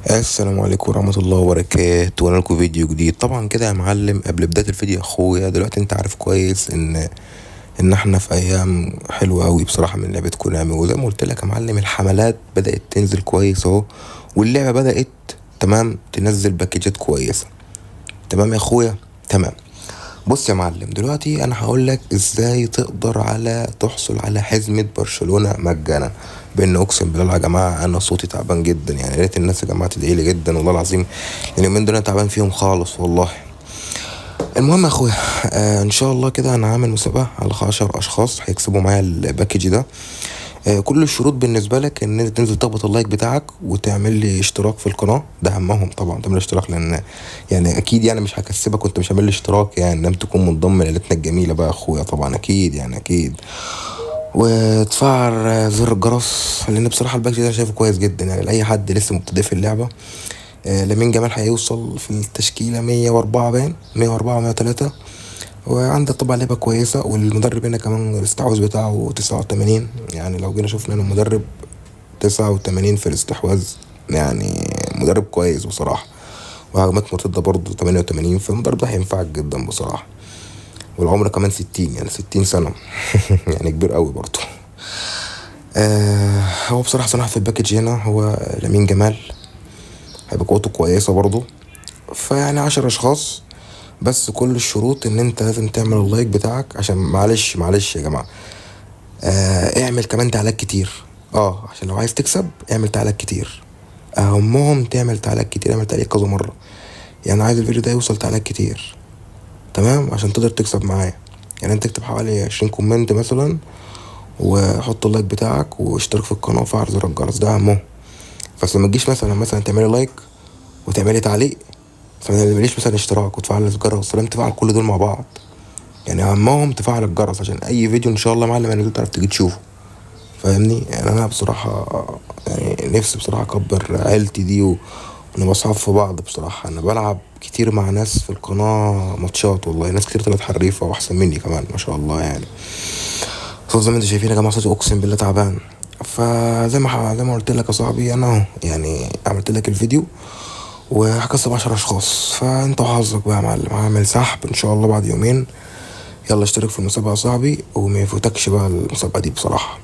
السلام عليكم ورحمة الله وبركاته. وانا لكم فيديو جديد طبعا كده يا معلم. قبل بداية الفيديو يا اخويا، دلوقتي انت عارف كويس ان احنا في ايام حلوة قوي بصراحة من لعبة كونامي، وزي ما قلت لك يا معلم الحملات بدأت تنزل كويس اهو، واللعبة بدأت تمام تنزل باكجات كويسة. تمام يا اخويا، تمام. بص يا معلم، دلوقتي انا هقول لك ازاي تقدر على تحصل على حزمة برشلونة مجانا. بان اقسم بالله يا جماعة انا صوتي تعبان جدا، يعني يا ريت الناس يا جماعة تدعي لي جدا والله العظيم، اليومين دول انا تعبان فيهم خالص والله. المهم يا اخويا، ان شاء الله كده انا عامل مسابقة على 10 اشخاص هيكسبوا معايا ال package ده. كل الشروط بالنسبة لك ان انت تنزل تخبط ال like بتاعك وتعمل لي اشتراك في القناة، ده اهمهم طبعا تعمل اشتراك، لان يعني اكيد يعني مش هكسبك وانت مش عامل لي اشتراك، يعني لم تكون منضم لعيلتنا الجميلة بقى يا اخويا، طبعا اكيد يعني اكيد. وتفعل زر الجرس، لان بصراحة ال package ده انا شايفه كويس جدا يعني لاي حد لسه مبتدئ في اللعبة. لامين جمال هيوصل في التشكيلة 104 باين، 104 103، وعندك طبعا لعبة كويسة. والمدرب هنا كمان الاستحواذ بتاعه 89، يعني لو جينا شفنا ان المدرب 89 في الاستحواذ، يعني مدرب كويس بصراحة. وهجمات مرتدة برضه 88، فالمدرب ده هينفعك جدا بصراحة. والعمر كمان 60، يعني 60 سنة يعني كبير قوي برضه. هو بصراحة صراحة في ال package هنا هو لامين جمال هيبقى قوته كويسة برضه. فيعني 10 اشخاص بس، كل الشروط ان انت لازم تعمل ال like بتاعك، عشان معلش معلش يا جماعة، اعمل كمان تعليقات كتير، عشان لو عايز تكسب اعمل تعليقات كتير، اهمهم تعمل تعليقات كتير، اعمل تعليق كذا مرة، يعني عايز الفيديو ده يوصل تعليقات كتير، تمام، عشان تقدر تكسب معايا. يعني انت تكتب حوالي 20 comment مثلا، وحط ال like بتاعك واشترك في القناة وفعل زر الجرس، ده اهمهم. بس ما تجيش مثلا تعملي like وتعملي تعليق، بس ما تعمليش مثلا اشتراك وتفعل الجرس، لازم تفعل كل دول مع بعض، يعني اهمهم تفعل الجرس عشان اي فيديو ان شاء الله يا معلم انا تعرف تيجي تشوفه، فاهمني؟ يعني انا بصراحة يعني نفسي بصراحة اكبر عيلتي دي ونبقى اصحاب في بعض بصراحة. انا بلعب كتير مع ناس في القناة ماتشات والله، ناس كتير طلعت حريفه واحسن مني كمان ما شاء الله. يعني صوت زي ما انتوا شايفين يا جماعة صوتي اقسم بالله تعبان. فزي ما زي ما قلت لك يا صاحبي، انا اهو يعني عملت لك الفيديو وهكسب 10 اشخاص، فانت وحظك بقى يا معلم. هعمل سحب ان شاء الله بعد يومين. يلا اشترك في المسابقة يا صاحبي وما يفوتكش بقى المسابقة دي بصراحة.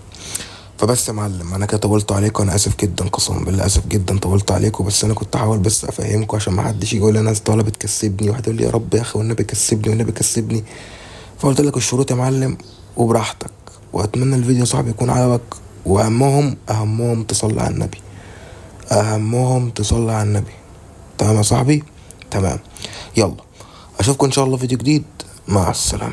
فبس يا معلم انا كده طولت عليكم، انا اسف جدا قسما بالله اسف جدا طولت عليكم، بس انا كنت احاول بس افهمكم عشان ما حدش يجي يقول لي انا طالب بتكسبني، واحد يقول لي يا رب يا اخي والنبي كسبني والنبي كسبني. فقلت لك الشروط يا معلم وبراحتك. واتمنى الفيديو يا صاحبي يكون عجبك، واهمهم اهمهم تصلي على النبي، اهمهم تصلي على النبي. تمام يا صاحبي، تمام. يلا اشوفكم ان شاء الله فيديو جديد، مع السلامة.